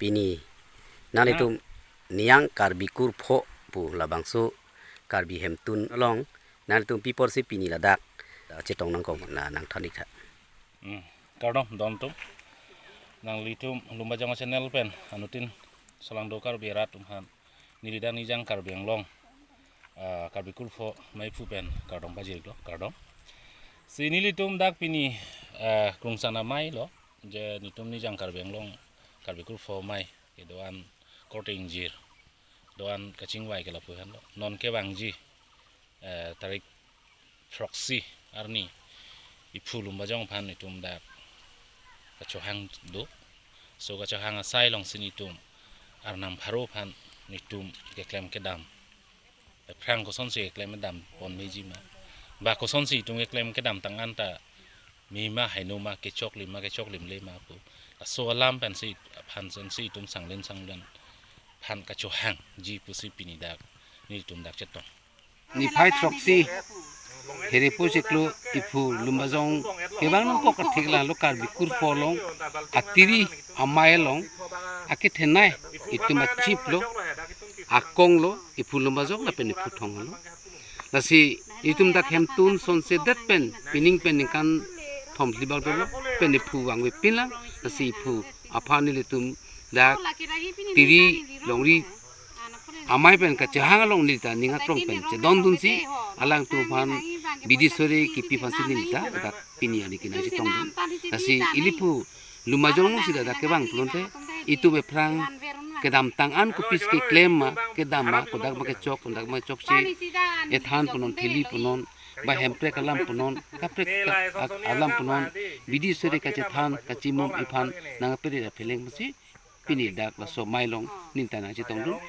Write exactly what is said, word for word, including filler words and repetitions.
Pini nanglitum Niyang Karbi Kurpho pu labangso Karbi hemtun along nanglitum pi apotsi pini ladak chetong nangkok na nangthan-ik tha. Hmm. Kardom don atum. Nanglitum Lumbajong channel pen anuttin solangdo Karbi arat atum aphan neli dak Nijang Karbi Anglong, ah, Karbi Kurpho Amei aphu pen kardom pajir-iklo, kardom. Si nelitum dak pini, ah, Krungsana Amei lo, je netum Nijang Karbi Anglong Karbi Kurpho Amei kedo-an korte ingjir, do-an kachingvai ke lapu aphan lo. Non kevangji, eh, tarik throksi arni iphu Lumbajong aphan netum dak kachohang do. So kachohang asai alongsi netum arnam pharo aphan netum keklem kedam, aphrang kosonsi keklem kedam pon meji ma, ba kosonsi itum keklem kedam tang-an ta me ma, heno ma, kechoklim ma, kechoklimle ma pu, laso alam pensi, aphan pensi itum sanglen sanglen aphan kachohangji pusi pini dak nelitum dak chetong. Niphai throksi Hiripo chiklo iphu Lumbajong kevang nangkok athik la lo Karbi Kurpho along, atiri amei along, akethenei itum achiplo, akonglo iphu Lumbajong lapen iphu Thong lo. Lasi itum dak hemtun sonsedet pen pining pen ningkan thom phli bak dolo, pen iphu vangvepin lang. Lasi iphu aphan nelitum dak tiri longri amei pen kachehang along nelita ning akrong pen chedondunsi, alangtum aphan bidi sore kipi aphansi nelita dak pini ani kena chetongdun. Lasi ili phu Lumbajong alongsi dak kevang pulote, itum aphrang kedam tang-an kopisi keklem ma, kedam ma, kodak ma kechok, kodak ma kechokche, ethan punon, theli punon, ba hemprek alam punon, kaprek ka-, a-, alam punon, bidi sore kachethan kachimum iphan nangpere ra pheleng pusi pini dak laso amei along nelita nangchetongdun.